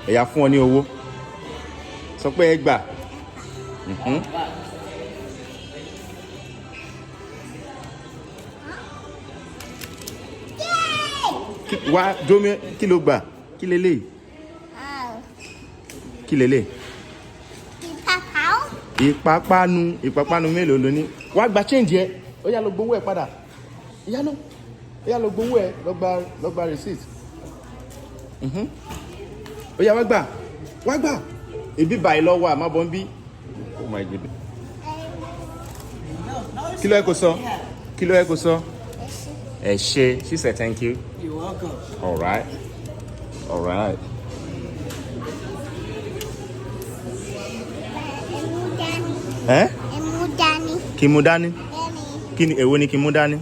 Ẹ̀yà fún ọ ní owó. Sọ pé ẹ gbà. Wá jómi, kí ló gbà? Kí leléyìí? Kí leléyìí? Ìpápánu. Ìpápánu mélòó ló ní? Wá gba change ẹ. Ó yá, lọ gbowó ẹ padà. Ìyá lọ, ó yá, lọ gbowó ẹ, lọ gba receipt. Ó yá, wá gbà, wá gbà. Ibi báyìí lọ wà, má bọ́ ń bí. Oh my goodness. Kí ló yẹ kó sọ? Kí ló yẹ kó sọ? Ẹ ṣé. She said thank you. You're welcome. All right. Ẹ kí mú dání? Kí ni? Èwo ni kí mú dání?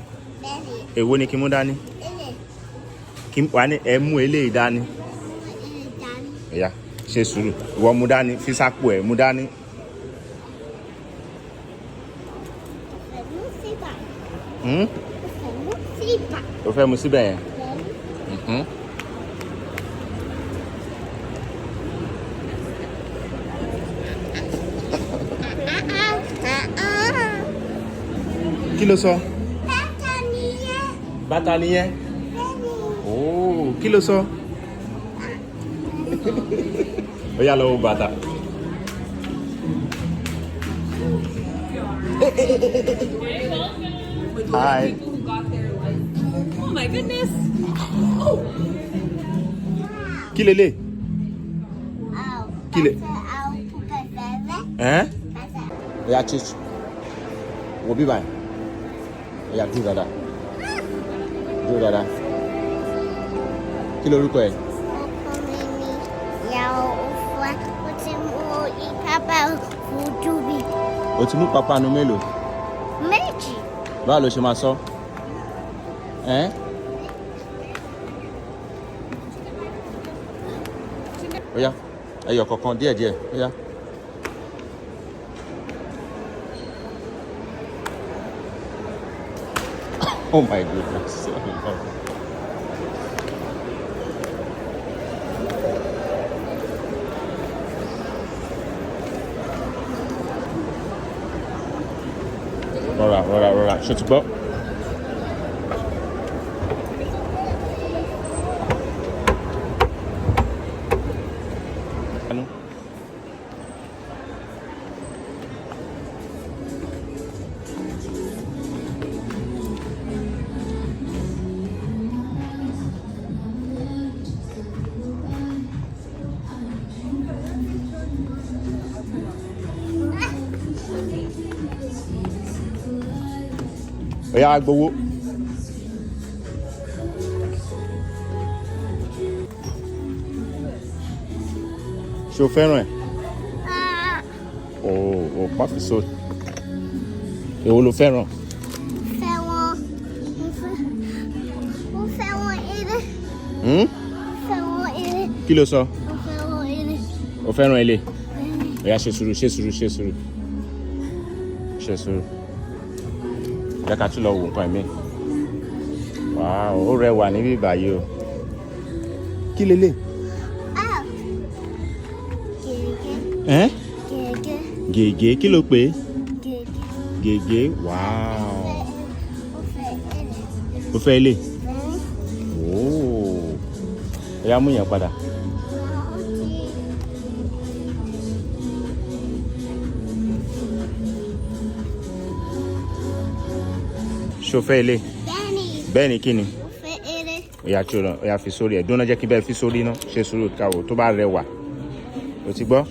Èwo ni kí mú dání? Kí wà ní ẹ mú eléyìí dání. Ẹ̀yà, ṣe sùúrù. Ìwọ mú dání, fi sápò ẹ̀, mú dání. Hmm? O fẹ́ mu síbẹ̀ yẹn? Mhm. Kí ló sọ? Bàtà nìyẹn. Ooo, kí ló sọ? Ó yá, lọ wo bàtà. Eh, eh, eh, eh, eh. With all Hi. the people who got their like, oh my goodness. Kí lélẹ̀? Kí lè? Ẹ́n? Ó yá, chichi. Wo bí báyìí. Ó yá, dúró dáadáa. Dúró dáadáa. Kí lorúkọ ẹ? Orúkọ mi ni Ìyàwó Òfúà. Mo ti mú ìpápá fojú mi. O ti mú pápánu mélòó? Méjì. Báwo ló ṣe máa sọ? Ẹ́n? Ó yá, ẹyọ kọ̀ọ̀kan díẹ̀díẹ̀. Ó yá. Oh my goodness. Rọra, rọra, rọra. Ṣé o ti gbọ́? Anu. Ó yá, wá gbowó. Ṣé o fẹ́ràn ẹ̀? Ah, O ò pa fi so. Èwo ló fẹ́ràn? Fẹ́ràn. Mo fẹ́ràn eré. Hmm? Mo fẹ́ràn eré. Kí ló sọ? Mo fẹ́ràn eré. O fẹ́ràn ilé? Ó yá, ṣe sùúrù, ṣe sùúrù, ṣe sùúrù. Ṣe sùúrù. Jẹ́ ká tún lọ wo nǹkan ẹ̀mí. Wow, ó rẹwà níbí báyìí o. Kí lélẹ̀? Ah. Gègé. Ẹ́n? Gègé. Gègé, kí ló pè é? Gègé. Gègé, wow. Mo fẹ́ eré. O fẹ́ ilé? Bẹ́ẹ̀ni. Ooo. Ó yá, mú yẹn padà. Ó ti. Ṣé o fẹ́ ilé? Bẹ́ẹ̀ni. Bẹ́ẹ̀ ni kí ni? Mo fẹ́ eré. Ó yá, tí o lọ, ó yá, fi sórí ẹ̀. Dúnà, jẹ́ kí bẹ́ẹ̀ fi sórí náà. Ṣe sùúrù káwọ́ tó bá rẹwà. O ti gbọ́?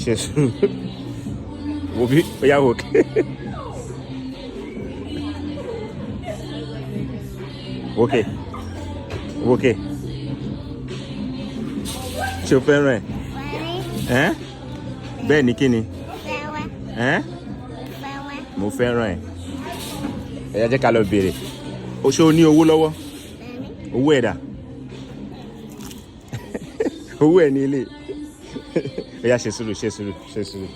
Ṣe sùúrù. Wo bí, ó yá, wò ké. Wókè. Wókè. Ṣé o fẹ́ràn ẹ̀? Bẹ́ẹ̀ni. Ẹ́n? Bẹ́ẹ̀ ni kí ni? Fẹ́ràn. Ẹ́n? Fẹ́ràn. Mo fẹ́ràn ẹ̀. Ẹ yá, jẹ́ ká lọ béèrè. O ṣé o ní owó lọ́wọ́? Bẹ́ẹ̀ni. Owó ẹ̀ dà? Owó ẹ̀ ní ilé. Ó yá, ṣe sùúrù, ṣe sùúrù, ṣe sùúrù.